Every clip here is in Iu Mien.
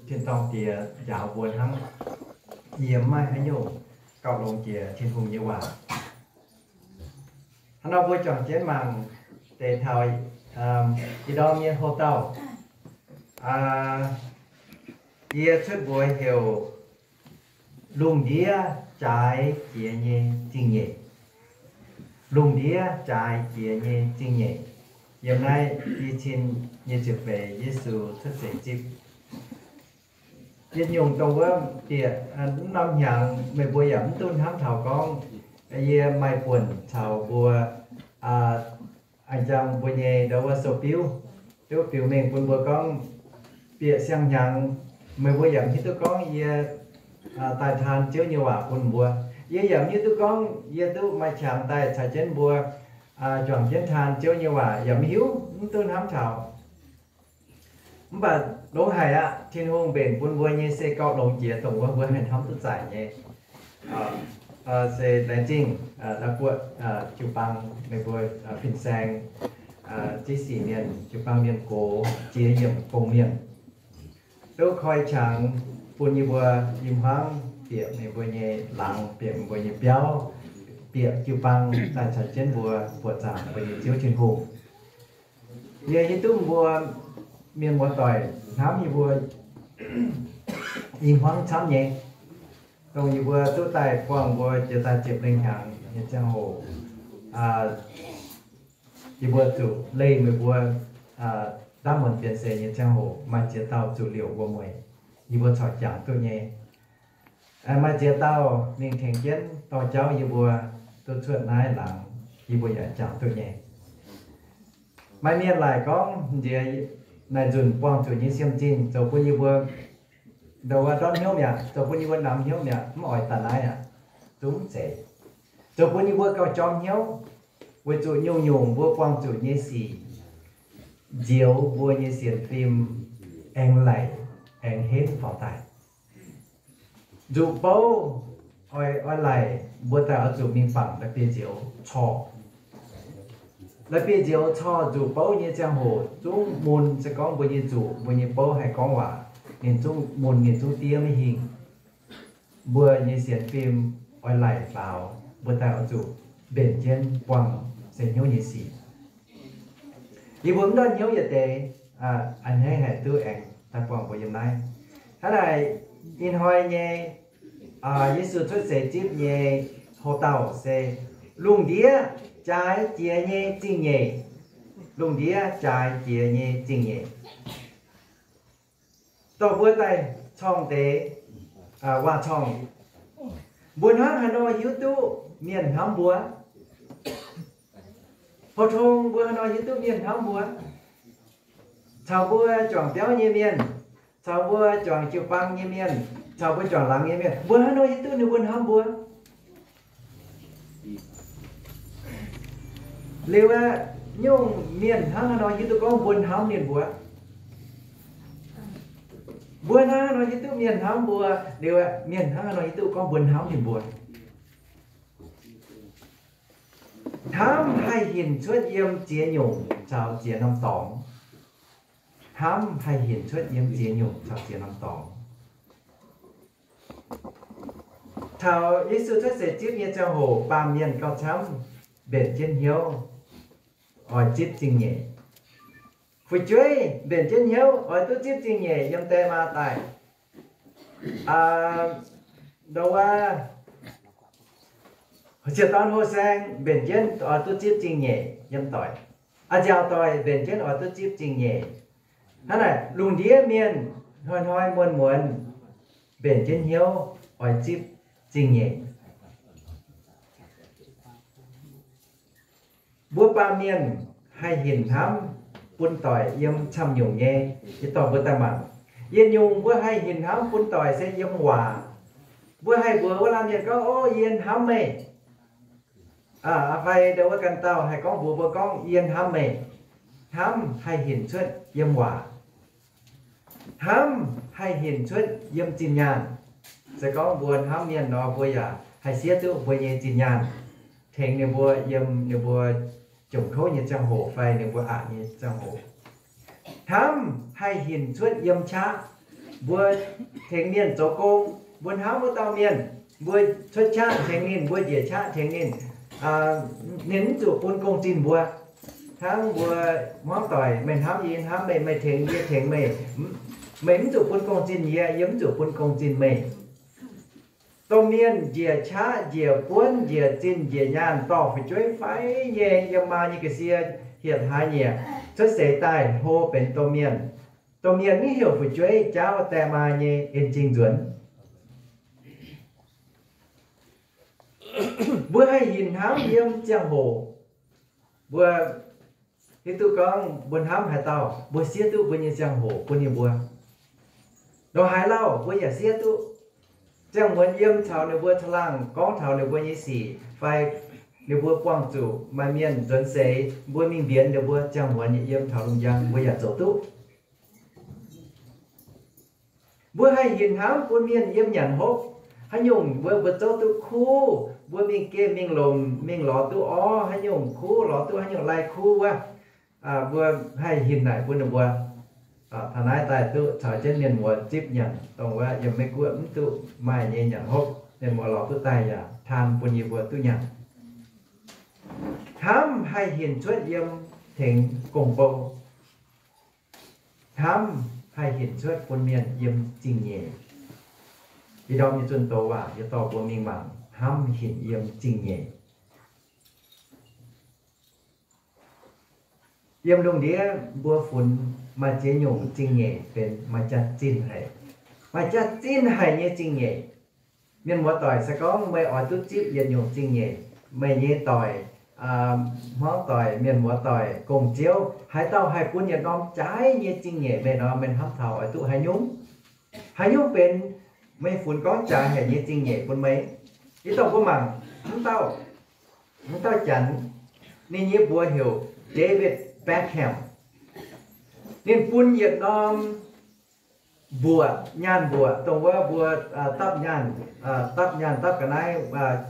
Tin-dorngh Diex njaaux mbuo hnangv. Yie mv maaih haaix nyungc gauh longx jiex Tin-Hungh nyei waac. Hnangv nor mbuo juangc jienv mangc deix taux ih ndorm nyei houx-dauh. Yie cuotv mbuox heuc Lungh Ndiev Jaaix Jiex Nyei Zingh Nyeic. Lungh Ndiev Jaaix Jiex Nyei Zingh Nyeic. Yiem naaiv i cin nyei ziepc feix Yesu cuotv seix zipv. Yietc nyungc dongh wuov bieqc mv norm hnyangx meih mbuo yaac mv duqv hnamv taux gorngv yie maaih buonc caux mbuo, a'jang mbuo nyei ndau wuov sou-biuv, duqv biux mengh bun mbuo gorngv bieqc siang-hnyangx meih mbuo yaac mv hiuv duqv gorngv yie daaih taan Ziouv nyei waac bun mbuo. Yie yaac mv hiuv duqv gorngv yie duqv maaih qangx daaih caux jienv mbuo juangc jienv taan Ziouv nyei waac, yaac mv hiuv, mv duqv hnamv taux. Mv baac longx haic aqv, Tin-Hungh mbenc bun mbuo nyei se gauh longx jiex dongh wuov mbuo haih hnamv duqv zaaic nyei. Se laengz zingh la'guoqv jiu-baang meih mbuo fin-saeng ziv sic mienh, jiu-baang mienh gox, ziex yiemc gong-mienh, duqv koi qangx bun yie mbuo i hmuangv bieqc meih mbuo nyei laangz, bieqc meih mbuo nyei biauv, bieqc jiu-baang daaih caux jienv mbuo buoqc zaangc mbuo nyei Ziouv Tin-Hungh. Yie hiuv duqv mbuo mienh muoz-doic hnamv yie mbuo i hmuangv camv nyei, dongh yie mbuo duqv daaih buangh mbuo jiex daaih ziepc lengh hnyangx nyei ziangh hoc, yie mbuo zuqc leih meih mbuo ndaamv muonz bienx seix nyei ziangh hoc maaih ziex dauh zuqc liouc wuom-mueic, yie mbuo corc jangx duqv nyei. Maaih ziex dauh mingh tengx jienv dorh jauv yie mbuo duqv cuotv naaiv laangz, yie mbuo yaac jangx duqv nyei. Maaih mienh laaic gorngv nziex naaic nzunc buangh zuqc nyei siem zinh zoux bun yie mbuo ndongc wuov ndortv hnyouv mi'aqv, zoux bun yie mbuo namx hnyouv mi'aqv, mv oix daaih naaiv aqv. Zungv mv zeiz. Zoux bun yie mbuo gauh jorm hnyouv, weic zuqc nyungc-nyungc mbuo buangh zuqc nyei sic nzioux mbuo nyei sienx fim aengx laic aengx henv faaux daaih. Nzuqc bouv oix, oix laic mbuo daaih oix zuqc mingh bangc la'bieiv-nzioux corc. La'bieiv-nzioux corc nzuqc bouv nyei ziangh hoc zungv mun, se gorngv mbuo nyei nzuqc, mbuo nyei bouv haih gorngv waac, ninh zungv mun, ninh zungv diev maiv hingh. Mbuo nyei sienx fim oix laic faaux, mbuo daaih oix zuqc mbenc jienv buangh se hnyouv nyei sic. Yie mbuo mv ndortv hnyouv yietc deix, a'hneiv haic duqv aengx daaih buangh mbuo yiem naaiv. Hnangv naaic, ih hnoi nyei Yesu cuotv seix zipv nyei houx-dauh se lungh ndiev jaaix jiex nyei zingh nyeic. Lungh ndiev jaaix jiex nyei zingh nyeic. Dorh mbuo daaih corng deix waac-corng. Mbuo hnangv haaix nor hiuv duqv mienh hnamv mbuo? Pou-tong mbuo haaix nor hiuv duqv mienh hnamv mbuo? Caux mbuo juangc biauv nyei mienh, caux mbuo juangc jiu-baang nyei mienh, caux mbuo juangc laangz nyei mienh, mbuo haaix nor hiuv duqv ninh mbuo hnamv mbuo? Liuz aeqv, nyungc mienh hnangv haaix nor hiuv duqv gorngv mbuo hnamv ninh mbuo? Mbuo hnangv haaix nor hiuv duqv mienh hnamv mbuo? Liuz aeqv, mienh hnangv haaix nor hiuv duqv gorngv mbuo hnamv ninh mbuo? Hnamv haih hinc cuotv yiem ziex nyungc caux ziex norm dorngx. Hnamv haih hinc cuotv yiem ziex nyungc caux ziex norm dorngx. Taux Yesu cuotv seix zipv nyei ziangh hoc, baamh mienh gauh camv mbenc jienv hnyouv oix zipv zingh nyeic. Fu'jueiv mbenc jienv hnyouv oix duqv zipv zingh nyeic yiem die maa daaih. Ndau wuov, ziex dorn hlo saeng mbenc jienv oix duqv zipv zingh nyeic yiem doic. A'nziaauc doic mbenc jienv oix duqv zipv zingh nyeic. Hnangv naaic, lungh ndiev mienh hnoi-hnoi muonz-muonz mbenc jienv hnyouv oix zipv zingh nyeic. Mbuo baamh mienh haih hinc hnamv bun doic yiem camv nyungc nyei. Yie dorh mbuo daaih mangc, yietc nyungc mbuo haih hinc hnamv bun doic se yiem waac. Mbuo haih mbuox wuov laanh mienh gorngv, O, yie hnamv meih. Fai ndau wuov ganh dauh haih gorngv mbuox mbuo gorngv, Yie hnamv meih. Hnamv haih hinc cuotv yiem waac. Hnamv haih hinc cuotv yiem zinh nyaanh. Se gorngv mbuo hnamv mienh nor, mbuo yaac haih siev duqv mbuo nyei zinh nyaanh tengx ninh mbuo yiem ninh mbuo jomc kouv nyei ziangh hoc fai ninh mbuo aqc nyei ziangh hoc. Hnamv haih hinc cuotv yiem qaqv. Mbuo tengx mienh zoux gong, mbuo hnamv wuov dauh mienh, mbuo cuotv qaqv tengx ninh, mbuo njiec qaqv tengx ninh, ninh mv zuqc bun gong-zinh mbuo. Hnangv mbuo hmuangv doic, meih hnamv yie, yie hnamv meih, meih tengx yie, yie tengx meih. Meih mv zuqc bun gong-zinh yie, yie mv zuqc bun gong-zinh meih. Domh mienh njiec qaqv, njiec buonv, njiec zinh, njiec nyaanh, dorh fu'jueiv fai nyei yiem maa nyei ga'sie hietc hlaax nyieqc cuotv seix daaih hlo benx domh mienh. Domh mienh mv heuc fu'jueiv jaauv daeh maa nyei en-zingh nzuonx. Mbuo haih hinc hnamv yiem ziangh hoc. Mbuo hiuv duqv gorngv mbuo hnamv haaix dauh, mbuo siev duqv mbuo nyei ziangh hoc bun ninh mbuo. Ndongc haaix lauh mbuo yaac siev duqv. Ziangh muonz yiem caux ninh mbuo caangh laangh gorngv taux ninh mbuo nyei sic fai ninh mbuo buangh zuqc maaih mienh nzuonx seix, mbuo mingh mbienx ninh mbuo ziangh muonz yiem taux lungh njang mbuo yaac zoux duqv. Mbuo haih hinc hnamv bun mienh yiem nyanc hopv. Haaix nyungc mbuo, mbuo zouv duqv kuv, mbuo mingh gemh mingh lomc mingh lorz duqv orv, haaix nyungc kuv lorz duqv, haaix nyungc lai kuv wuov, mbuo haih hinc naaic bun ninh mbuo. Taux naaiv daaih duqv caux jienv mienh muoz zipv nyanc, dongh wuov yiem Meiv Guoqv mv duqv maaih nyei nyanc hopv, mienh muoz lorz duqv daaih yaac taan bun yie mbuo duqv nyanc. Hnamv haih hinc cuotv yiem tengx gong-bou. Hnamv haih hinc cuotv bun mienh yiem zingh nyeic. Ih ndorm nyei zunh doz waac yie dorh mbuo mingh mangc hnamv hinc yiem zingh nyeic. Yiem lungh ndiev mbuo funx maaih ziex nyungc zingh nyeic benx maaih jaax-zinh haic, maaih jaax-zinh haic nyei zingh nyeic. Mienh muoz-doic, se gorngv meih oix duqv zipv yietc nyungc zingh nyeic, meih nyei doic, hmuangv doic, mienh muoz-doic, gong-ziouv, haaix dauh haih bun yietc norm jaaix nyei zingh nyeic meih nor, meih hnamv taux oix duqv haaix nyungc? Haaix nyungc benx meih funx gorngv jaaix haic nyei zingh nyeic bun meih? Ih dauh mbuo mangc, mv dauh, mv dauh janx, ninh nyei mbuox heuc David Beckham. Ninh bun yietc norm mbuoqc, nyaanh mbuoqc, dongh wuov mbuo dapv nyaanh, dapv nyaanh dapv ga'naaiv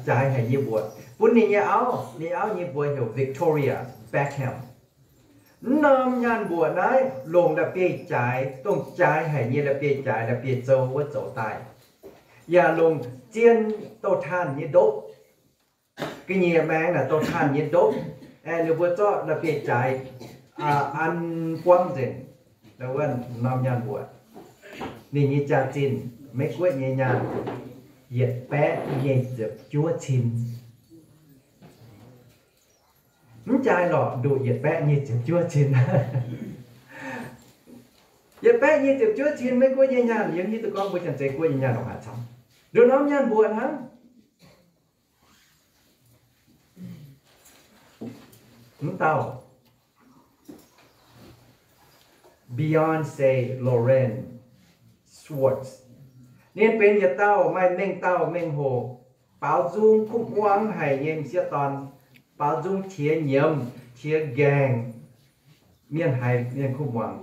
jaaix haic nyei mbuoqc bun ninh nyei auv. Ninh auv nyei mbuox heuc Victoria Beckham. Mv norm nyaanh mbuoqc naaiv longc la'bieiv-jaaix, dongh jaaix haic nyei la'bieiv-jaaix, la'bieiv-zou wuov zoux daaih, yaac longc zien douh tanh nyei ndopv. Ga'nyiec maengx naaic douh tanh nyei ndopv, aengx ninh mbuo zorqv la'bieiv-jaaix an buangv nzengc. Wuov norm nyaanh mbuoqc, ninh nyei jaax-zinh, Meiv Guoqv nyei nyaanh, yietc baeqv nyic ziepc juov cin. Mv jaaix lorqc, nduqc yietc baeqv nyic ziepc juov cin. Yietc baeqv nyic ziepc juov cin Meiv Guoqv nyei nyaanh, yiem hiuv duqv gorngv mbuo Janx-Zei Guoqv nyei nyaanh longc haaix camv. Nduqc norm nyaanh mbuoqc hnangv. Mv dauh Beyonce Lorraine Schwartz, ninh benx yietc dauh maaih mengh dauh mengh hoc, baaux nzung kuv muangx haic nyei m'sieqv dorn, baaux nzung qiex nyiemz qiex nqaengc, mienh haiz mienh kuv muangx.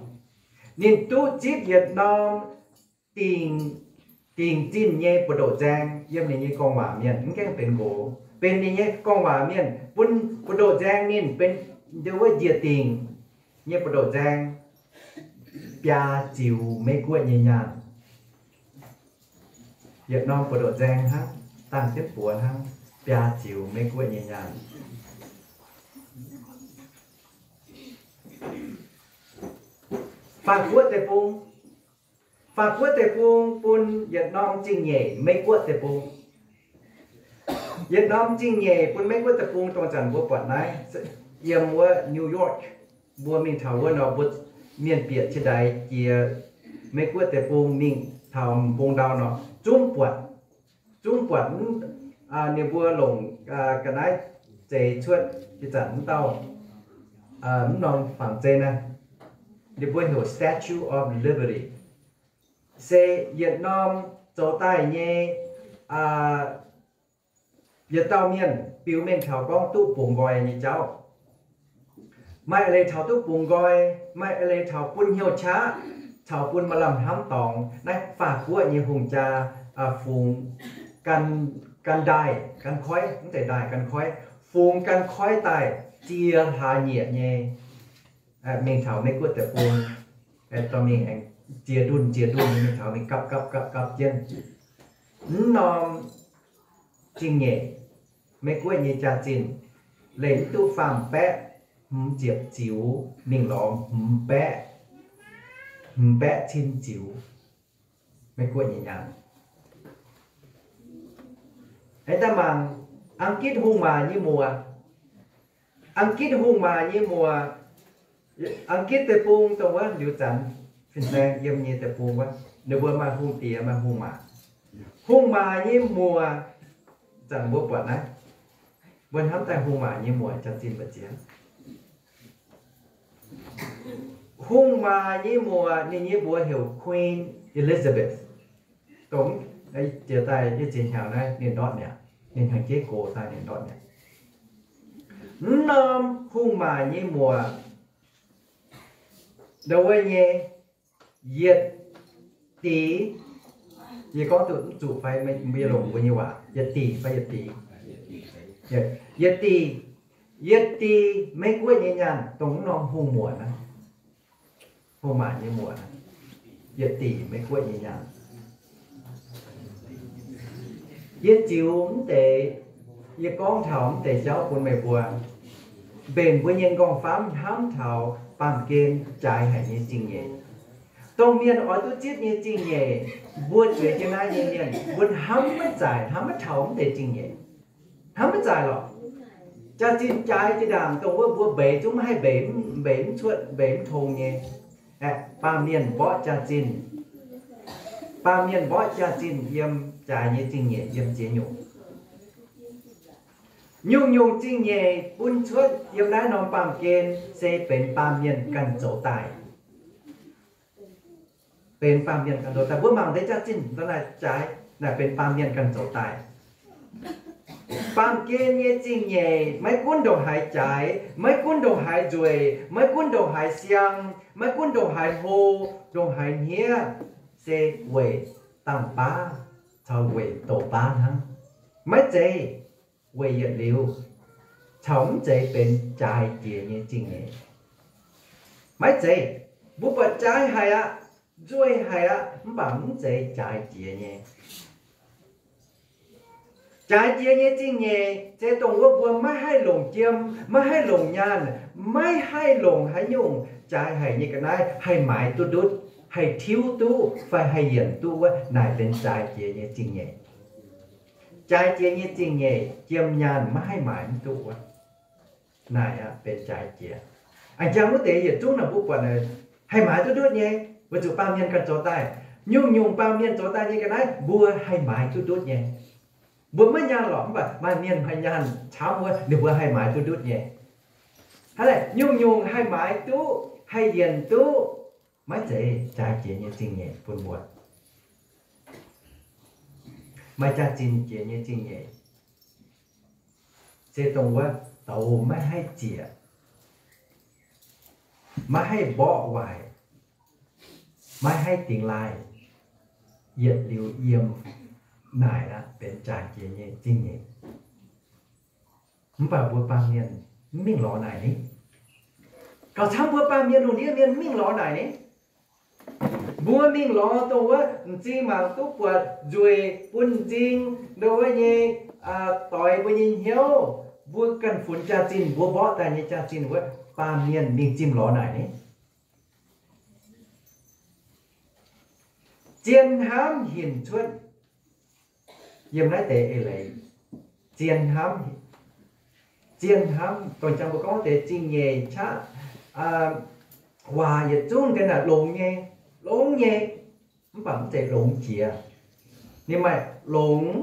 Ninh duqv zipv yietc norm dingc, dingc zinh nyei buoz-ndoqv nzaeng yiem ninh nyei gorngv waac mienh, mv gaengh benx nqox, benx ninh nyei gorngv waac mienh, bun buoz-ndoqv nzaeng ninh benx nduov wuov njiec dingc nyei buoz-ndoqv nzaeng, biaa ziux Meiv Guoqv nyei nyaanh. Yietc norm buoz-ndoqv nzaeng hnangv, dangh jienv buoz hnangv, biaa ziux Meiv Guoqv nyei nyaanh. Faam-Guoqv deic-bung, Faam-Guoqv deic-bung bun yietc norm zingh nyeic Meiv Guoqv deic-bung. Yietc norm zingh nyeic bun Meiv Guoqv deic-bung dongh zanc mbuo buatc naaiv, yiem wuov New York, mbuo mingh taux wuov nor, mbuo mienh bieqc qiex ndaix jiex Meiv Guoqv deic-bung mingh taux m'bung ndau nor, zungv buatc, zungv buatc. Ninh mbuo longc ga'naaiv zeix cuotv ih zanc mv dauh, mv norm fangx-zei naaiv, ninh mbuo heuc Statue of Liberty, se yietc norm zoux daaih nyei yietc dauh mienh biux mengh taux gorngv duqv bungx nqoi nyei jauv. Maaih eix leiz taux duqv bungx nqoi, maaih eix leiz taux bun hnyouv qaqv, caux bun maaih lamh hnamv dorngx. Naaiv Faam-Guoqv nyei hungh jaa fungx gan, gan ndaaih, gan koiv, mv zeiz ndaaih, gan koiv, fungx gan koiv daaih ziex hlaax nyieqc nyei mingh taux Meiv Guoqv deic-bung, dorh mingh aengx ziex ndunh ziex ndunh mingh taux mingh gapv gapv gapv gapv jienv. Mv norm zingh nyeic, Meiv Guoqv nyei jaax-zinh, leih mv duqv faam-baeqv hmz ziepc ziux mingh lorz hmz baeqv, hmz baeqv cin ziux Meiv Guoqv nyei nyaanh. Aengx daaih mangc Ang-gitv hungh maac nyei muoc. Ang-gitv hungh maac nyei muoc, Ang-gitv deic-bung dongh wuov liuz zanc fin-saeng yiem nyei deic-bung wuov, ninh mbuo maaih hungh diex maaih hungh maac. Hungh maac nyei muoc, zanc mbuo buatc naaiv, mbuo hnamv daaih hungh maac nyei muoc jaax-zinh mbu'ziex ziangx. Hungh maac nyei muoc ninh nyei mbuox heuc Queen Elizabeth. Dongh jiex daaih yie ziex hnyangx naaiv ninh ndortv mi'aqv. Ninh hnyangx-jeiv gox daaih ninh ndortv mi'aqv. Mv norm hungh maac nyei muoc, ndau wuov nyei yietc dic, yie gorngv duqv mv zuqc fai mbuo yie longc mbuo nyei waac, yietc dic fai yietc dic, yietc dic, yietc dic Meiv Guoqv nyei nyaanh dongh mv norm hungh muoc naaiv, hungh maac nyei muoc, yietc dic Meiv Guoqv nyei nyaanh. Yie ziux mv deix, yie gorngv taux mv deix jauv bun meih mbuo, mbenc mbuo nyei nqorngv-famv hnamv taux baamh gen jaaix haic nyei zingh nyeic. Dongh mienh oix duqv zipv nyei zingh nyeic, mbuo zueiz jienv naaiv nyei mienh mbuo hnamv maiv zaaic, hnamv maiv taux mv deix zingh nyeic. Hnamv maiv zaaic lorqc. Jaax-zinh jaaix jiex ndaangc dongh wuov mbuo mbeix zungv maiv haih mbeix, mbeix mv cuotv, mbeix mv tong nyei. Baamh mienh mborqv jaax-zinh, baamh mienh mborqv jaax-zinh yiem jaaix nyei zingh nyeic yiem ziex nyungc. Nyungc-nyungc zingh nyeic bun cuotv yiem naaiv norm baamh gen se benx baamh mienh ganh zoux daaih. Benx baamh mienh ganh zoux daaih. Mbuo mangc deix jaax-zinh dongh naaic jaaix naaic benx baamh mienh ganh zoux daaih. Baamh gen nyei zingh nyeic maiv gunv ndongc haaix jaaix, maiv gunv ndongc haaix nzueic, maiv gunv ndongc haaix siang, maiv gunv ndongc haaix hlo, ndongc haaix hniev, se weic dang-baav caux weic douc baav hnangv. Maiv zeiz weic yietc liuz caux mv zeiz benx jaaix jiex nyei zingh nyeic. Maiv zeiz. Mbuo buatc jaaix haic aqv, nzueic haic aqv, mv baac mv zeiz jaaix jiex nyei. Jaaix jiex nyei zingh nyeic se dongh wuov mbuo maiv haih longc jiem, maiv haih longc nyaanh, maiv haih longc haaix nyungc jaaix haic nyei ga'naaiv haih maaiz duqv ndutv, haih tiuv duqv fai haih yienc duqv wuov, naaic benx jaaix jiex nyei zingh nyeic. Jaaix jiex nyei zingh nyeic jiem nyaanh maiv haih maaiz mv duqv wuov, naaic aqv benx jaaix jiex. A'jang wuov deix yietc zungv naaic mbuo buatc haih maaiz duqv ndutv nyei, weic zuqc baamh mienh ganh zoux daaih. Nyungc-nyungc baamh mienh zoux daaih nyei ga'naaiv mbuo haih maaiz duqv ndutv nyei. Mbuo maiv nyaanh lorqc, mv baac maaih mienh maaih nyaanh camv wuov, ninh mbuo haih maaiz duqv ndutv nyei. Hnangv naaic nyungc-nyungc haih maaiz duqv, haih yienc duqv, maiv zeiz jaaix jiex nyei zingh nyeic bun mbuo. Maaih jaax-zinh jiex nyei zingh nyeic se dongh wuov douz maiv haih ziec, maiv haih mborqv waaic, maiv haih dingx laaih, yietc liuz yiem, naaic aqv benx jaaix jiex nyei zingh nyeic. Mv baac mbuo baamh mienh mv mingh lorz naaic ni. Gauh camv mbuo baamh mienh lungh ndiev mienh mv mingh lorz naaic ni. Mbuo mingh lorz dongh wuov m'zing mangc duqv buatc nzueic bun m'zing, dongh wuov nyei doix mbuo nyei hnyouv, mbuo ganh funx jaax-zinh, mbuo mborqv daaih nyei jaax-zinh wuov, baamh mienh mingh zimh lorz naaic ni. Zien hnamv hinc cuotv yiem naaiv deix eix leiz. Zien hnamv, zien hnamv dongh jangx mbuo gorngv deix zingh nyeic qaqv waac yietc zungv ga'naaiv longx nyei, longx nyei, mv baac mv zeiz longx jiex. Ninh maaih longx,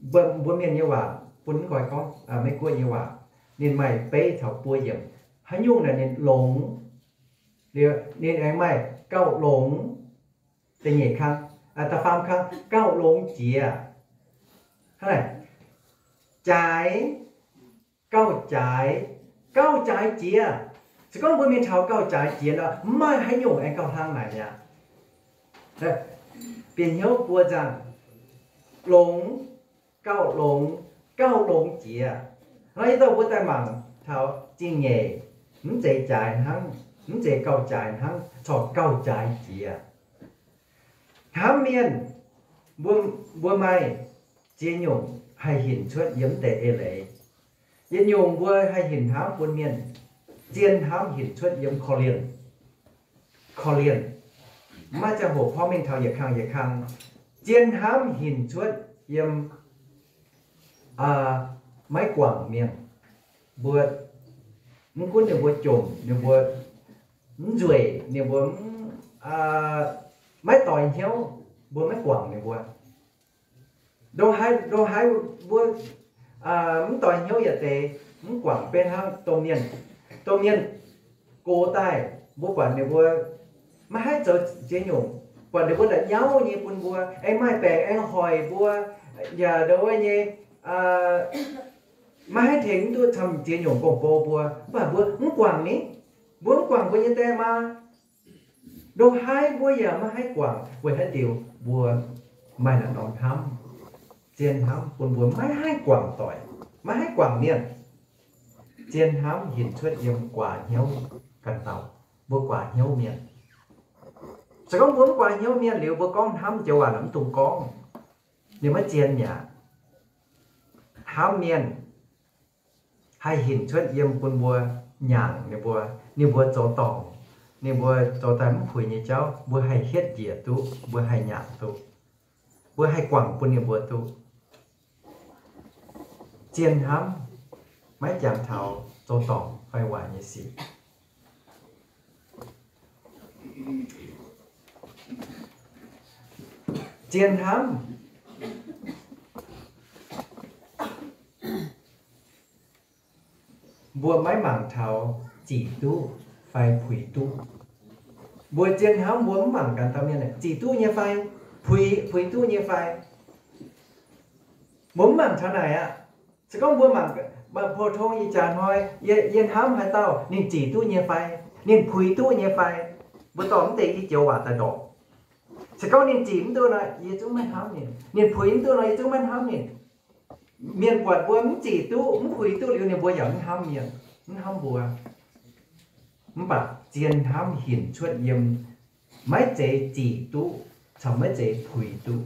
mbuo mienh nyei waac bun mv nqoi gorngv, Meiv Guoqv nyei waac, ninh maaih beiv taux buo yiemc. Haaix nyungc naaic ninh longx, ninh aengx maaih gauh longx, da'nyeic kang, da'faam kang gauh longx jiex. Hnangv naaic, jaaix, gauh jaaix, gauh jaaix jiex. Se gorngv mbuo mingh taux gauh jaaix jiex nor, mv maaih haaix nyungc aengx gauh hnangv naaic mi'aqv. Bieqc hnyouv buo nzangc, longx, gauh longx, gauh longx jiex. Hnangv naaic, yie dorh mbuo daaih mangc taux zingh nyeic, mv zeiz jaaix hnangv. Mv zeiz gauh jaaix hnangv, corc gauh jaaix jiex. Hnamv mienh, mbuo, mbuo maaih ziex nyungc haih hinc cuotv yiem mv deix eix leiz. Yietc nyungc mbuo haih hinc hnamv bun mienh, zien hnamv hinc cuotv yiem korv-lienh. Korv-lienh, maiv ziangh hoc porv mengh taux yietc kang yietc kang, zien hnamv hinc cuotv yiem maiv guangc mienh. Mbuo, mv gunv ninh mbuo jomc, ninh mbuo mv nzueic, ninh mbuo maiv doix hnyouv, mbuo maiv guangc ninh mbuo. Ndongc haaix, ndongc haaix mbuo mv doix hnyouv yaac deix, mv guangc, beiv hnangv domh mienh, domh mienh gox daaih, mbuo buatc ninh mbuo maiv haih zoux ziex nyungc, buatc ninh mbuo la'nyauv nyei bun mbuo, aengx maaih baengc aengx hoic mbuo, yaac ndongc wuov nyei, maiv haih tengx duqv camv ziex nyungc gong-bou mbuo, mv baac mbuo mv guangc ni. Mbuo mv guangc mbuo nyei die maa. Ndongc haaix mbuo yaac maiv haih guangc, weic haaix diuc? Mbuo maaih naaiv norm hnamv, zien hnamv bun mbuo maiv haih guangc doic, maiv haih guangc mienh. Zien hnamv hinc cuotv yiem guaax hnyouv ganh dauh. Mbuo guaax hnyouv mienh. Se gorngv mbuo mv guaax hnyouv mienh liuz, mbuo gorngv hnamv joux waac mv dungx gorngv, ninh maiv zien mi'aqv. Hnamv mienh haih hinc cuotv yiem bun mbuo nyaangc ninh mbuo, ninh mbuo zoux dorngc, ninh mbuo zoux daaih mv puix nyei jauv, mbuo haih hietv njiec duqv, mbuo haih nyaangc duqv, mbuo haih guangc bun ninh mbuo duqv. Zien hnamv maiv jangx taux zoux dorngc fai waaic nyei sic. Zien hnamv, mbuo maiv mangc taux zic duqv fai puix duqv. Mbuo zien hnamv mbuo mv mangc gaax dauh mienh zic duqv nyei fai, puix, puix duqv nyei fai. Mbuo mv mangc taux naaic aqv. Se gorngv mbuo mangc, mangc pou-tong ih jaax hnoi, yie, yie hnamv haaix dauh ninh zic duqv nyei fai, ninh puix duqv nyei fai, mbuo dorh mv deix i joux waac daaih ndorpc. Se gorngv ninh zic mv duqv nor, yie zungv maiv hnamv ninh. Ninh puix mv duqv nor, yie zungv maiv hnamv ninh. Mienh buatc mbuo mv zic duqv, mv puix duqv liuz, ninh mbuo yaac mv hnamv mienh, mv hnamv mbuo. Mv baac zien hnamv hinc cuotv yiem maiv zeiz zic duqv caux maiv zeiz puix duqv.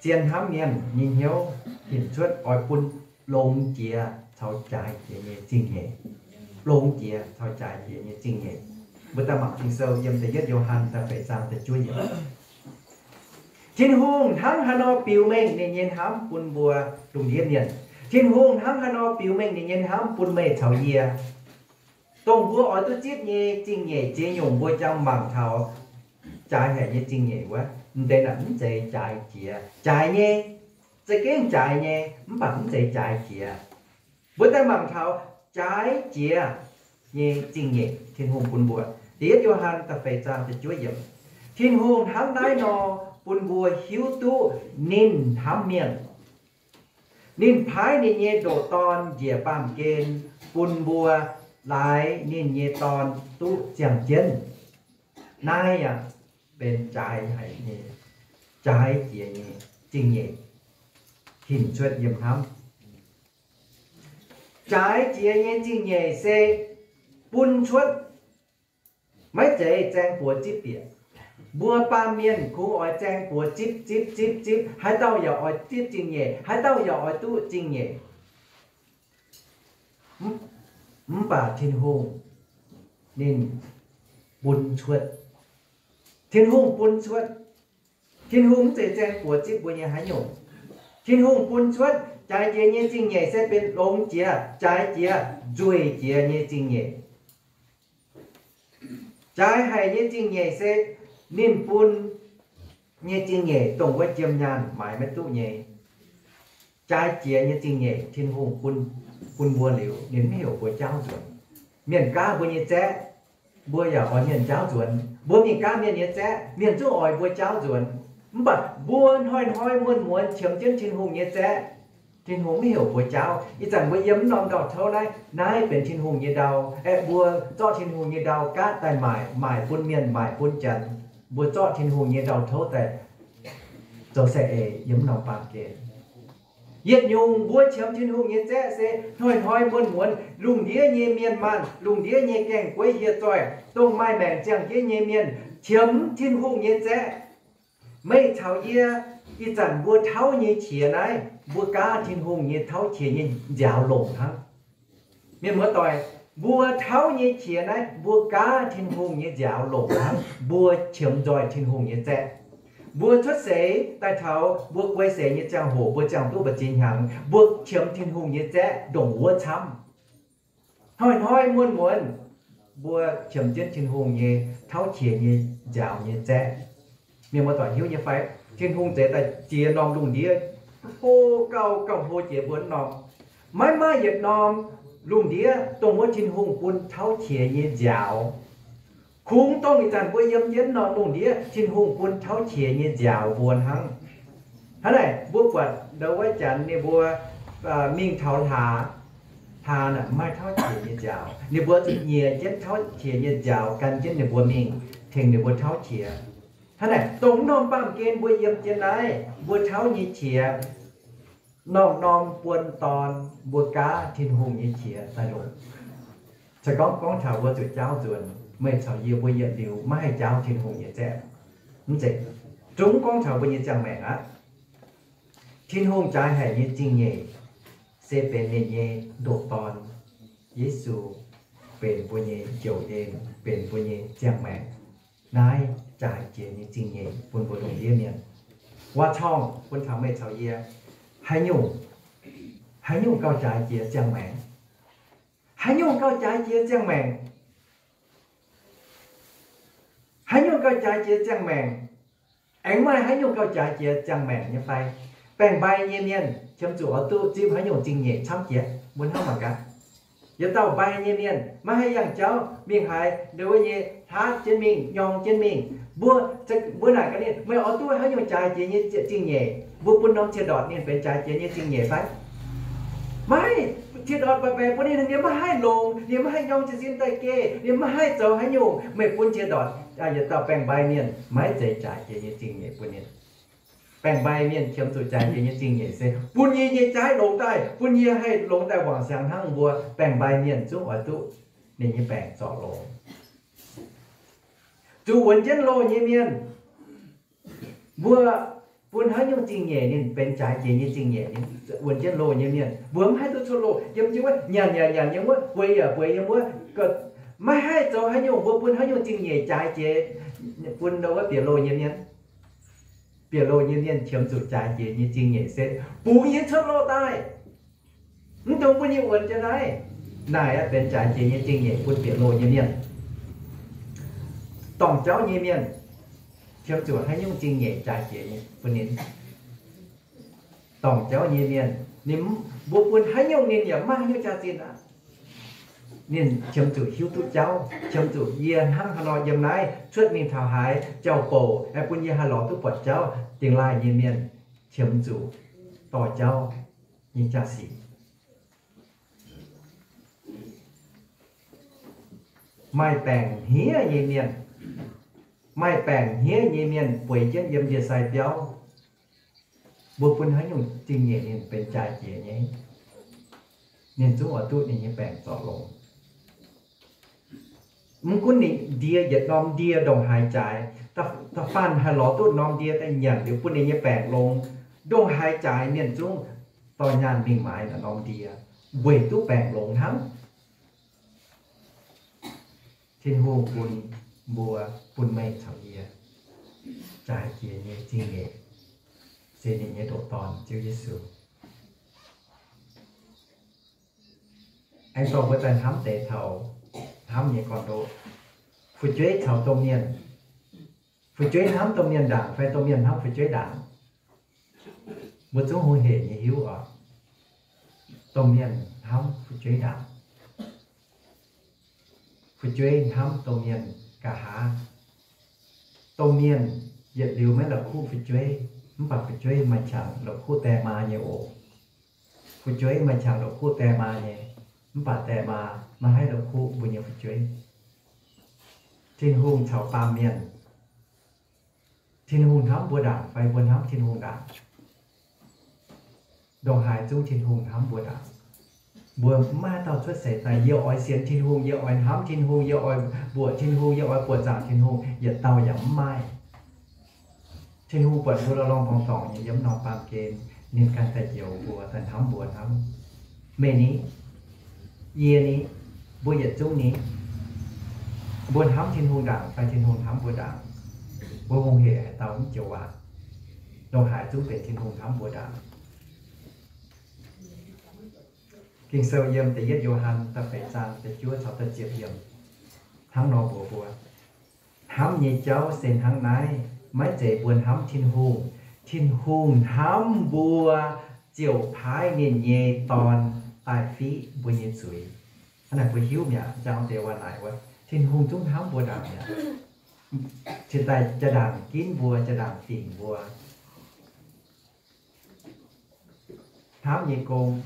Zien hnamv mienh nyei hnyouv hinc cuotv oix bun longx jiex caux jaaix jiex nyei zingh nyeic. Longx jiex caux jaaix jiex nyei zingh nyeic. Mbuo daaih mangc Ging-Sou yiem da'yietv Yo^han da'feix zaang da'juov yiemc. Tin-Hungh hnangv haaix nor biux mengh ninh nyei hnamv bun mbuo lungh ndiev mienh, Tin-Hungh hnangv haaix nor biux mengh ninh nyei hnamv bun meih caux yie. Dongh mbuo oix duqv zipv nyei zingh nyeic ziex nyungc mbuo jangx mangc taux jaaix haic nyei zingh nyeic wuov, m'deix naaic mv zeiz jaaix jiex. Jaaix nyei, za'gengh jaaix nyei, mv baac mv zeiz jaaix jiex. Mbuo daaih mangc taux jaaix jiex nyei zingh nyeic Tin-Hungh bun mbuo. Da'yietv Yo^han da'feix zaang da'juov yiemc. Tin-Hungh hnangv naaiv nor bun mbuo hiuv duqv ninh hnamv mienh. Ninh paaiv ninh nyei ndoqc Dorn njiec baamh gen bun mbuo, laaix ninh nyei Dorn duqv ziangh jienv. Naaiv yaac benx jaaix haic nyei, jaaix jiex nyei zingh nyeic hinc cuotv yiem hnamv. Jaaix jiex nyei zingh nyeic se bun cuotv, maiv zeiz zaeng buoz zipv bieqc. Mbuo baamh mienh kungx oix zaeng buoz zipv, zipv, zipv, zipv. Haaix dauh yaac oix zipv zingh nyeic, haaix dauh yaac oix duqv zingh nyeic. Mv baac Tin-Hungh ninh bun cuotv. Tin-Hungh bun cuotv. Tin-Hungh mv zeiz zaeng buoz zipv mbuo nyei haaix nyungc. Tin-Hungh bun cuotv. Jaaix jiex nyei zingh nyeic se benx longx jiex, jaaix jiex, nzueic jiex nyei zingh nyeic. Jaaix haic nyei zingh nyeic se ninh bun nyei zingh nyeic dongh wuov jiem nyaanh maaiz maiv duqv nyei. Jaaix jiex nyei zingh nyeic Tin-Hungh bun, bun mbuo liuz, ninh mv heuc mbuo jaauv nzuonx. Mienh gaav mbuo nyei zaeqv, mbuo yaac oix mienh jaauv nzuonx. Mbuo mingh gaav mienh nyei zaeqv, mienh zungv oix mbuo jaauv nzuonx. Mv baac mbuo hnoi-hnoi muonz-muonz qiemx jienv Tin-Hungh nyei zaeqv, Tin-Hungh mv heuc mbuo jaauv. Ih zanc mbuo yiem mv norm ndau-touv naaiv, naaiv benx Tin-Hungh nyei ndau. Aeqv, mbuo zorqv Tin-Hungh nyei ndau gaatv daaih maaic, maaic bun mienh, maaic bun janx. Mbuo zorqv Tin-Hungh nyei ndau-touv daaih zoux saeng-eix yiem mv norm baamh gen. Yietc nyungc mbuo qiemx Tin-Hungh nyei zaeqv se hnoi-hnoi muonz-muonz lungh ndiev nyei mienh maanh, lungh ndiev nyei gaengh gueiv hieh zoih, dongh maaih maengc ziangh jienv nyei mienh qiemx Tin-Hungh nyei zaeqv. Meih caux yie ih zanc mbuo tauv nyei qiex naaiv, mbuo gaav Tin-Hungh nyei tauv qiex nyei nziaaux longc hnangv. Mienh muoz-doic, mbuo tauv nyei qiex naaiv, mbuo gaav Tin-Hungh nyei nziaaux longc hnangv, mbuo qiemx nzoih Tin-Hungh nyei zaeqv. Mbuo cuotv seix daaih taux mbuo guei seix nyei ziangh hoc, mbuo ziangh duqv mbu'ziex hnyangx, mbuo qiemx Tin-Hungh nyei zaeqv ndongc wuov camv. Hnoi-hnoi muonz-muonz mbuo qiemx jienv Tin-Hungh nyei tauv qiex nyei nziaaux nyei zaeqv. Mienh muoz-doic hiuv nyei fai? Tin-Hungh zeix daaih ziex norm lungh ndiev, hlo gauh gauh hlo jiex mbuo norm. Maiv maaih yietc norm lungh ndiev dongh wuov Tin-Hungh bun tauv qiex nyei nziaaux. Kungx dongh ih zanc mbuo yiem jienv norm lungh ndiev Tin-Hungh bun tauv qiex nyei nziaaux mbuo hnangv. Hnangv naaic mbuo buatc ndau wuov janx ninh mbuo mingh taux hlaax, hlaax naaic maaih tauv qiex nyei nziaaux, ninh mbuo zuqc nyiex jienv tauv qiex nyei nziaaux gan jienv ninh mbuo mingh, tengx ninh mbuo tauv qiex. Hnangv naaic dongh norm baamh gen mbuo yiem jienv naaiv mbuo tauv nyei qiex, norm-norm buon dorn mbuo gaav Tin-Hungh nyei qiex daaih longc. Se gorngv gorngv taux mbuo zuqc jaauv nzuonx, meih caux yie mbuo yietc liuz maiv haih jaauv Tin-Hungh nyei zaeqv. Mv zeiz, zungv gorngv taux mbuo nyei ziangh maengc aqv. Tin-Hungh jaaix haic nyei zingh nyeic se benx ninh nyei ndoqc dorn, Yesu, benx mbuo nyei njoux en, benx mbuo nyei ziangh maengc. Naaiv jaaix jiex nyei zingh nyeic bun mbuo lungh ndiev mienh. Waac-corngh bun taux meih caux yie, haaix nyungc, haaix nyungc gauh jaaix jiex ziangh maengc? Haaix nyungc gauh jaaix jiex ziangh maengc? Haaix nyungc gauh jaaix jiex ziangh maengc? Aengx maaih haaix nyungc gauh jaaix jiex ziangh maengc nyei fai? Baeng-mbai nyei mienh qiemx zuqc oix duqv zipv haaix nyungc zingh nyeic camv jiex, mbuo hnamv mangc gaax. Yietc dauh mbai nyei mienh maiv haih yangh jauv, mingh haaix ndau wuov nyei hlaatv jienv mingh, nyorng jienv mingh. Mbuo, mbuo naaic gaax ninh, meih oix duqv haaix nyungc jaaix jiex nyei zingh nyeic? Mbuo bun norm ciex ndortc ninh benx jaaix jiex nyei zingh nyeic fai? Maiv, ciex ndortc baeqc baeqc bun ninh, ninh maiv haih longx, ninh maiv haih nyorng jiez sin daaih geh, ninh maiv haih zoux haaix nyungc. Meih bun ciex ndortc yietc dauh baeng-mbai mienh maiv zeiz jaaix jiex nyei zingh nyeic bun ninh. Baeng-mbai mienh qiemx zuqc jaaix jiex nyei zingh nyeic se bun yie nyei jaaix longx daaih, bun yie haih longx daaih wangc siangx hnangv mbuo. Baeng-mbai mienh zungv oix duqv ninh nyei baengc zorc longx. Zuqc wuonx jienv loh nyei mienh, mbuo bun haaix nyungc zingh nyeic ninh benx jaaix jiex nyei zingh nyeic, ninh wuonx jienv loh nyei mienh, mbuo maiv haih duqv cuotv loh, yiem jienv wuov nyanc yaac nyanc yiem wuov, bueix yaac bueix yiem wuov, maiv haih zoux haaix nyungc. Mbuo bun haaix nyungc zingh nyeic jaaix jiex bun wuov bieqc loh nyei mienh? Bieqc loh nyei mienh qiemx zuqc jaaix jiex nyei zingh nyeic se bungx yie cuotv loh daaih, mv dungx bun yie wuonx jienv naaiv. Naaic aqv benx jaaix jiex nyei zingh nyeic bun bieqc loh nyei mienh. Dorngc jauv nyei mienh qiemx zuqc haaix nyungc zingh nyeic jaaix jiex nyei bun ninh? Dorngc jauv nyei mienh, ninh, mbuo bun haaix nyungc ninh yaac maiv haaix nyungc jaax-zinh aqv. Ninh qiemx zuqc hiuv duqv jauv, qiemx zuqc yie hnangv haaix nor yiem naaiv cuotv mingh taux haaix, jauv-bouc aengx bun yie haih lorz duqv buatc jauv. Dingx laaih nyei mienh qiemx zuqc dorh jauv nyei jaax-sic. Maaih baengc hniev nyei mienh, maaih baengc hniev nyei mienh bueix jienv yiem ndie-sai biauv, mbuo bun haaix nyungc zingh nyeic ninh benx jaaix jiex nyei, ninh zungv oix duqv ninh nyei baengc zorc longx. Mv gunv ninh ndie yietc norm ndie ndongc haaix jaaix, da'faanh haih lorz duqv norm ndie daaih nyanc liuz bun ninh nyei baengc longx, ndongc haaix jaaix mienh zungv dorh nyaanh mingh maaiz naaiv norm ndie, weic duqv baengc longx hnangv. Tin-Hungh bun mbuo, bun meih caux yie jaaix jiex nyei zingh nyeic se ninh nyei ndoqc Dorn, Ziouv Yesu. Aengx dorh mbuo daaih hnamv deix taux hnamv nyei gorn-ndoqv, fu'jueiv caux domh mienh. Fu'jueiv hnamv domh mienh ndaangc fai domh mienh hnamv fu'jueiv ndaangc? Mbuo zungv hungh hec nyei hiuv oc. Domh mienh hnamv fu'jueiv ndaangc. Fu'jueiv hnamv domh mienh nqa'haav. Domh mienh yietc liuz maiv la'kuqv fu'jueiv, mv baac fu'jueiv maaih qangx la'kuqv die maa nyei oc. Fu'jueiv maaih qangx la'kuqv die maa nyei, mv baac die maa maiv haih la'kuqv mbuo nyei fu'jueiv. Tin-Hungh caux baamh mienh, Tin-Hungh hnamv mbuo ndaangc fai mbuo hnamv Tin-Hungh ndaangc? Ndongc haaix zungv Tin-Hungh hnamv mbuo ndaangc. Mbuo mv maaih dauh cuotv seix daaih, yie oix sienx Tin-Hungh, yie oix hnamv Tin-Hungh, yie oix mbuoqc Tin-Hungh, yie oix buoqc zaangc Tin-Hungh, yietc dauh yaac mv maaih. Tin-Hungh buatc mbuo lorh lorh dorngx dorngx nyei yiem norm baamh gen, ninh ganh daaih njoux mbuo, daaih hnamv mbuo hnangv. Meih ni, yie ni, mbuo yietc zungv ni, mbuo hnamv Tin-Hungh ndaangc fai Tin-Hungh hnamv mbuo ndaangc? Mbuo hungh heic haaix dauh mv joux waac, ndongc haaix zungv benx Tin-Hungh hnamv mbuo ndaangc. Ging-Sou yiem da'yietv Yo^han da'feix zaang da'juov caux da'ziepc yiemc hnangv nor mbuox mbuo, hnamv nyei jauv se hnangv naaiv, maiv zeiz mbuo hnamv Tin-Hungh. Tin-Hungh hnamv mbuo ziouc paaiv ninh nyei Dorn daaih fiqv mbuo nyei zuiz. Hnangv naaic mbuo hiuv mi'aqv. Jang deix waac naaic wuov, Tin-Hungh zungv hnamv mbuo ndaangc mi'aqv. Cingx daaih jaa-ndaangc ginv mbuo, jaa-ndaangc dingc mbuo. Hnamv nyei gong,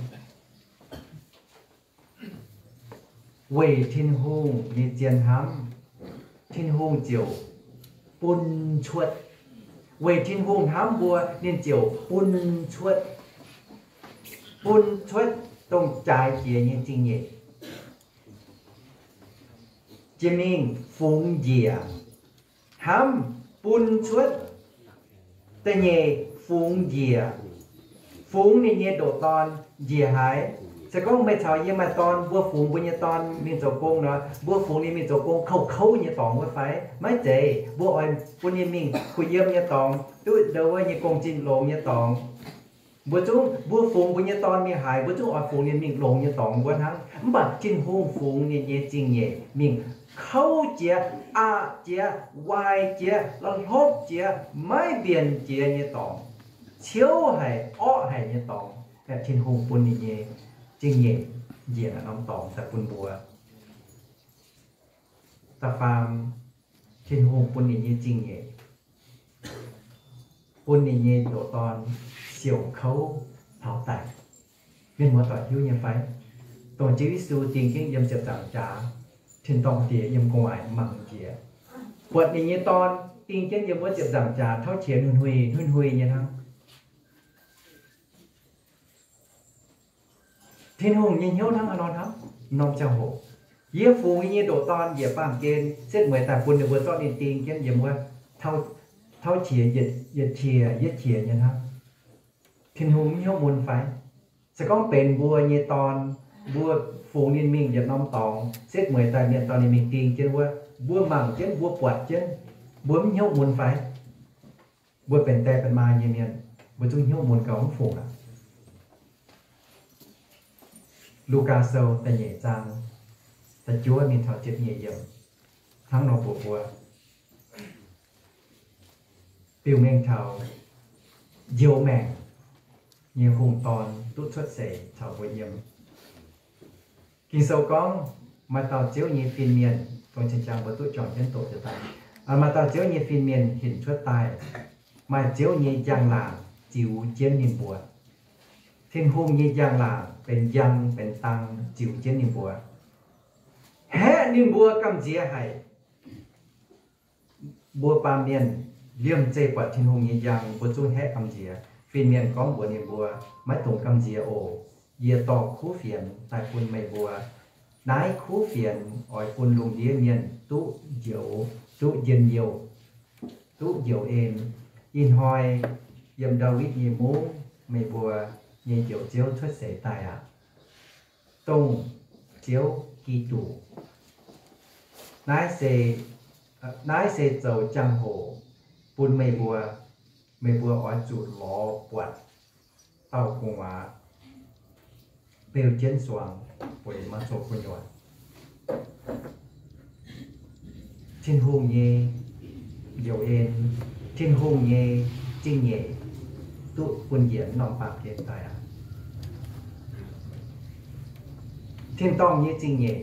weic Tin-Hungh nyei zien hnamv, Tin-Hungh ziouc bun cuotv. Weic Tin-Hungh hnamv mbuo, ninh ziouc bun cuotv, bun cuotv dongh jaaix jiex nyei zingh nyeic, jiex mingh fungx njiec. Hnamv, bun cuotv. Da'nyeic, fungx njiec. Fungx ninh nyei ndoqc dorn njiec haaix? Se gorngv meih caux yie maaih dorn, mbuo fungx mbuo nyei dorn mingh zoux gong nor, mbuo fungx ninh mingh zoux gong kouv-kouv nyei dorngx wuov fai? Maiv zeiz. Mbuo oix bun ninh mingh kuh yiem nyei dorngx, duqv ndau wuov nyei gong-zinh longx nyei dorngx. Mbuo zungv, mbuo fungx mbuo nyei dorn mingh haaix, mbuo zungv oix fungx ninh mingh longx nyei dorngx wuov hnangv. Mv baac Tin-Hungh fungx ninh nyei zingh nyeic mingh kouv jiex, aqc jiex, waaic jiex, la'hlopv jiex, maiv mbienc jiex nyei dorngx, ciouv haic, orqv haic nyei dorngx. Tin-Hungh bun ninh nyei zingh nyeic njiec naaiv norm dorngx daaih bun mbuo. Da'faam, Tin-Hungh bun ninh nyei zingh nyeic, bun ninh nyei ndoqc dorn siouc kouv taux daic. Mienh muoz-doic hiuv nyei fai? Dongh Ziouv Yesu ding jienv yiem ziepc nzaangc jaax, tin-dorngh diex yiem gu'nguaaic mangc jiex, buatc ninh nyei dorn ding jienv yiem wuov ziepc nzaangc jaax tauv qiex hnui-hnui, hnui-hnui nyei hnangv. Tin-Hungh nyei hnyouv hnangv haaix nor hnamv norm ziangh hoc. Yie fungx yie nyei ndoqc dorn njiec baamh gen, setv mueiz daaih bun ninh mbuo zorqv ninh ding jienv yiem wuov tauv qiex yietc qiex yietc qiex nyei hnangv. Tin-Hungh mv hnyouv mun fai? Se gorngv benx mbuo nyei dorn, mbuo fungx ninh mingh yietc norm dorngx, setv mueiz daaih mienh dorh ninh mingh ding jienv wuov, mbuo mangc jienv, mbuo buatc jienv, mbuo mv hnyouv mun fai? Mbuo benx die benx maa nyei mienh, mbuo zungv hnyouv mun gauh mv fungc aqv. Lugaa Sou da'nyeic zaang da'juov mingh taux ziepc nyeic yiemc hnangv nor mbuox mbuo, biux mengh taux njoux maengc nyei hungh dorn duqv cuotv seix caux mbuo yiem. Ging-Sou gorngv, maaih dauh Ziouv nyei fin-mienh, dongh cing-jang mbuo duqv juangc jienv doqc deix daaih, maaih dauh Ziouv nyei fin-mienh hinc cuotv daaih, maaih Ziouv nyei njang-laangc ziux jienv ninh mbuo. Tin-Hungh nyei njang-laangc benx njang benx dang ziux jienv ninh mbuo, haeqv ninh mbuo gamh nziex haic. Mbuo baamh mienh liemh zeih buatc Tin-Hungh nyei njang, mbuo zungv haeqv gamh nziex. Fin-mienh gorngv mbuox ninh mbuo, maiv dungx gamh nziex oc. Yie dorh kuv fienx daaih bun meih mbuo. Naaiv kuv fienx oix bun lungh ndiev mienh duqv njoux, duqv njien-youh, duqv njoux en. Ih hnoi yiem Ndaawitv nyei mungv meih mbuo nyei Njoux Ziouv cuotv seix daaih aqv. Dongh Ziouv Giduc. Naaiv se, naaiv se zoux jangx-hoc bun meih mbuo. Meih mbuo oix zuqc lorz buatc dauh gu'nguaaz beu jienv suangx weic maaz-zoux gu'nyuoz. Tin-Hungh nyei njoux en, Tin-Hungh nyei zingh nyeic duqv bun njiec norm baamh gen daaih aqv. Tin-dorngh nyei zingh nyeic.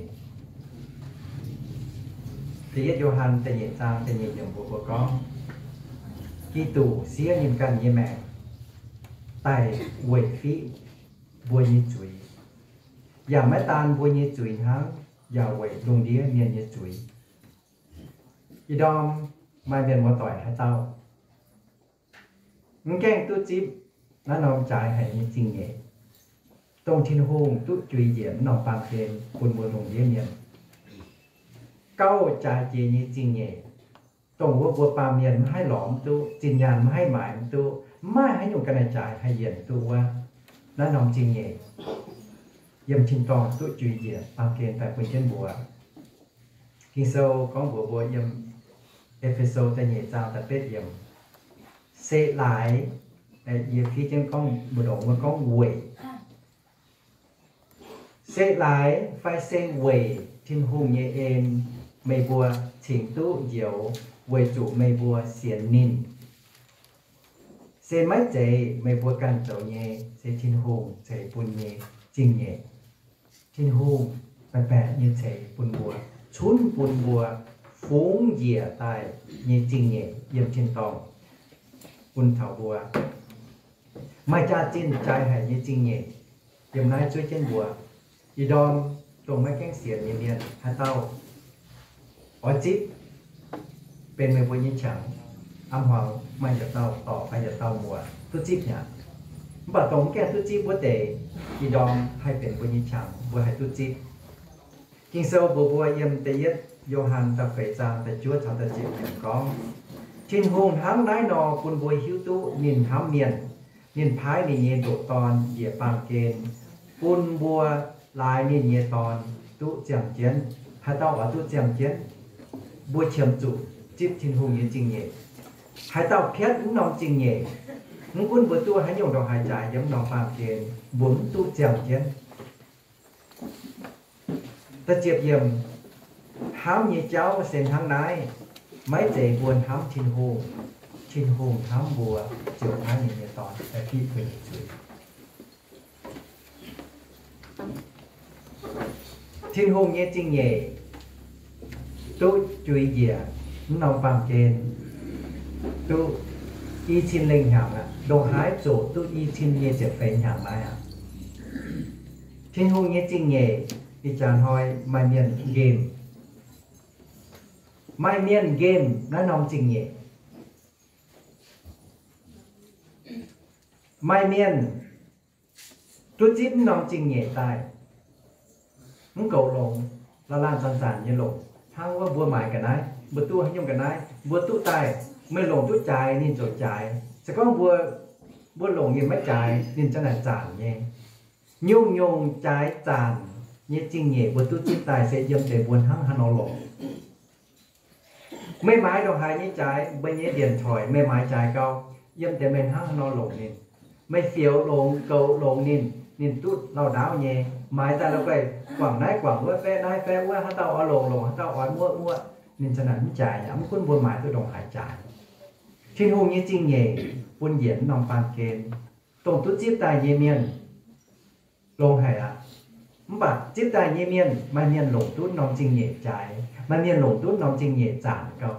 Da'yietv Yo^han da'nyeic zaang da'nyeic yiemc mbuox mbuo gorngv, Giduc siev ninh ganh nyei maengc daaih weic fiqv mbuo nyei zuiz. Yaac maiv daan mbuo nyei zuiz hnangv, yaac weic lungh ndiev mienh nyei zuiz. Ih ndorm maaih mienh muoz-doic haaix dauh mv gaengh duqv zipv naaiv norm jaaix haic nyei zingh nyeic, dongh Tin-Hungh duqv juix njiec mv norm baamh gen bun mbuo lungh ndiev mienh. Gauh jaaix jiex nyei zingh nyeic, dongh wuov mbuo baamh mienh maiv haih lorz mv duqv, zinh nyaanh maiv haih maaiz mv duqv, maiv maaih haaix nyungc ga'naaiv jaaix haih yienc duqv wuov, naaiv norm zingh nyeic yiem tin-dorngh duqv juix njiec baamh gen daaih bun jienv mbuo. Ging-Sou gorngv mbuox mbuo yiem E^fe^so da'nyeic zaang da'betv yiemc, se laaix, yie fiev jienv gorngv mbu'ndongx wuov gorngv weic, se laaix fai se weic Tin-Hungh nyei en meih mbuo cingx duqv njoux, weic zuqc meih mbuo sienx ninh. Se maiv zeiz meih mbuo ganh zoux nyei, se Tin-Hungh ceix bun nyei zingh nyeic. Tin-Hungh baeqc baeqc nyei ceix bun mbuo, cunv bun mbuo fungx njiec daaih nyei zingh nyeic yiem tin-dorngh bun taux mbuo. Maaih jaax-zinh jaaix haic nyei zingh nyeic yiem naaiv zuov jienv mbuo. Ih ndorm dongh maiv gaengh sienx nyei mienh haaix dauh oix zipv benx meih mbuo nyei qangx, a'hmuangx maaih yietc dauh dorc fai yietc dauh muoc duqv zipv mi'aqv. Mv baac dongh mv gaengh duqv zipv wuov deix, ih ndorm haih benx mbuo nyei qangx, mbuo haih duqv zipv. Ging-Sou mbuox mbuo yiem da'yietv Yo^han da'feix zaang da'juov caux da'ziepc yiemc gorngv, Tin-Hungh hnangv naaiv nor bun mbuo hiuv duqv ninh hnamv mienh, ninh paaiv ninh nyei ndoqc Dorn njiec baamh gen bun mbuo laaix ninh nyei Dorn duqv ziangh jienv. Haaix dauh oix duqv ziangh jienv? Mbuo qiemx zuqc zipv Tin-Hungh nyei zingh nyeic. Haaix dauh piatv mv norm zingh nyeic, mv gunv mbuo duqv haaix nyungc ndongc haaix jaaix yiem mv norm baamh gen, mbuo mv duqv ziangh jienv. Da'ziepc yiemc, hnamv nyei jauv se hnangv naaiv, maiv zeiz mbuo hnamv Tin-Hungh, Tin-Hungh hnamv mbuo, ziouc paaiv ninh nyei Dorn daaih piqv mbuo nyei zuiz. Tin-Hungh nyei zingh nyeic duqv juix njiec mv norm baamh gen duqv i cin lengh hnyangx aqv. Ndongc haaix zoqc duqv i cin nyei ziepc feix hnyangx naaiv aqv. Tin-Hungh nyei zingh nyeic ih jaax hnoi maaih mienh nqemh, maaih mienh nqemh naaiv norm zingh nyeic. Maaih mienh duqv zipv mv norm zingh nyeic daaih, mv goux longx, laanh laanh zanc zanc nyei longc, hnangv wuov mbuo maaiz ga'naaiv, mbuo duqv haaix nyungc ga'naaiv mbuo duqv daaih, meih longc duqv jaaix ninh ziouc jaaix. Se gorngv mbuo, mbuo longc ninh maiv jaaix ninh ziouc naaic zaanc nyei. Nyungc-nyungc jaaix zaanc nyei zingh nyeic mbuo duqv zipv daaih se yiem deix mbuo hnangv haaix nor longc. Meih maaiz ndongc haaix nyei jaaix, meih nyei điện thoại meih maaiz jaaix gau, yiem deix meih hnangv haaix nor longc ninh. Meih fioux longx, goux longx ninh, ninh duqv lauh ndaauv nyei. Maaiz daaih la'guaih guangc naaiv guangc wuov, faeqv naaiv faeqv wuov, haaix dauh oix longc longc, haaix dauh oix muoqv muoqv, ninh ziouc naaic mv jaaix aqv. Mv gunv mbuo maaiz duqv ndongc haaix jaaix, Tin-Hungh nyei zingh nyeic bun njiec mv norm baamh gen, dongh duqv zipv daaih nyei mienh longx haic aqv. Mv baac zipv daaih nyei mienh, maaih mienh longc duqv norm zingh nyeic jaaix, maaih mienh longc duqv norm zingh nyeic zaanc gau.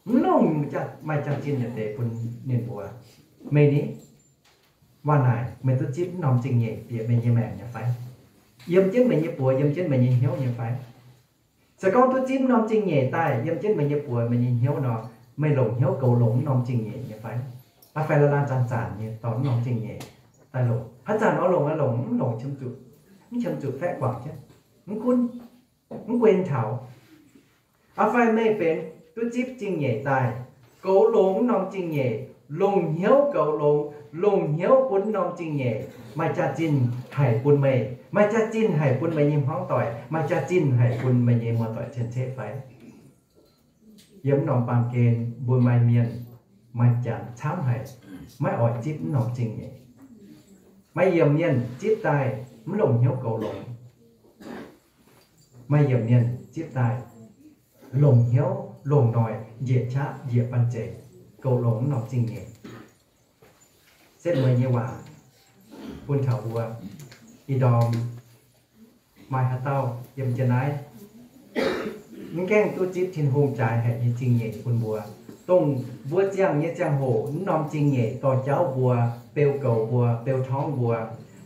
Mv longc, maaih jaax-zinh yietc deix bun ninh mbuo. Meih ni, waac naaic meih duqv zipv mv norm zingh nyeic bieqc meih nyei maengc nyei fai? Yiem jienv meih nyei buoz, yiem jienv meih nyei hnyouv nyei fai? Se gorngv duqv zipv mv norm zingh nyeic daaih yiem jienv meih nyei buoz, meih nyei hnyouv nor, meih longc hnyouv goux longx mv norm zingh nyeic nyei fai? Aa fai laanh laanh zanc zanc nyei dorh mv norm zingh nyeic daaih longc? Haaix zanc oix longc, oix longc, mv longc qiemx zuqc, mv qiemx zuqc faeqv guangc jienv, mv gunv, mv guen taux. Aa fai meih benx duqv zipv zingh nyeic daaih, goux longx mv norm zingh nyeic, longc hnyouv goux longx, longc hnyouv bun mv norm zingh nyeic, maaih jaax-zinh haic bun meih, maaih jaax-zinh haic bun meih nyei hmuangv doic, maaih jaax-zinh haic bun meih nyei muoz-doic cien-ceqv fai? Yiem mv norm baamh gen mbuo maaih mienh, maaih janx camv haic, maiv oix zipv mv norm zingh nyeic. Maaih yiemc mienh zipv daaih mv longc hnyouv goux longx. Maaih yiemc mienh zipv daaih longc hnyouv, longc noic njiec qaqv njiec banh zeic, goux longx mv norm zingh nyeic. Setv mueiz nyei waac bun taux mbuo, ih ndorm maaih haaix dauh yiem jienv naaiv mv gaengh duqv zipv Tin-Hungh jaaix haic nyei zingh nyeic bun mbuo, dongh mbuo ziangh nyei ziangh hoc mv norm zingh nyeic dorh jauv mbuo, beu goux mbuo, beu torngv mbuo,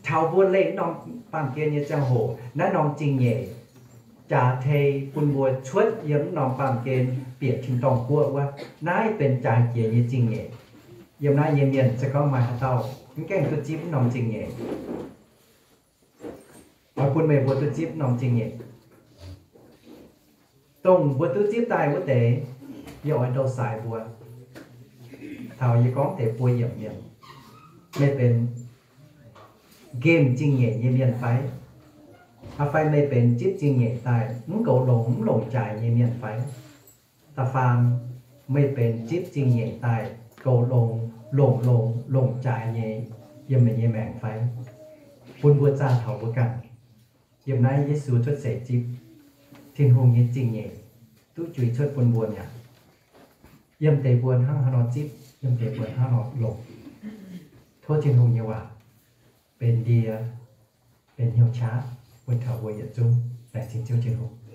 taux mbuo leih mv norm baamh gen nyei ziangh hoc naaiv norm zingh nyeic jaax tei bun mbuo cuotv yiem mv norm baamh gen bieqc tin-dorngh guoqv wuov, naaiv benx jaaix jiex nyei zingh nyeic. Yiem naaiv nyei mienh se gorngv maaih haaix dauh mv gaengh duqv zipv norm zingh nyeic. Oix bun meih mbuo duqv zipv norm zingh nyeic. Dongh mbuo duqv zipv daaih wuov deix, yie oix douh saaix mbuo. Taux yie gorngv deix buo yiemc mienh, meih benx nqemh zingh nyeic nyei mienh fai? Aa fai meih benx zipv zingh nyeic daaih mv goux longx mv longc jaaix nyei mienh fai? Da'faam, meih benx zipv zingh nyeic daaih goux longx, longc longx, longc jaaix nyei yiem meih nyei maengc fai? Bun mbuo zaah taux mbuo ganh. Yiem naaiv Yesu cuotv seix zipv, Tin-Hungh nyei zingh nyeic duqv juix cuotv bun mbuo mi'aqv. Yiem deix mbuo hnangv haaix nor zipv, yiem deix mbuo hnangv nor longc. Tov Tin-Hungh nyei waac benx ndie, benx hnyouv qaqv bun taux mbuo yietc zungv. Laengz zingh Ziouv Tin-Hungh.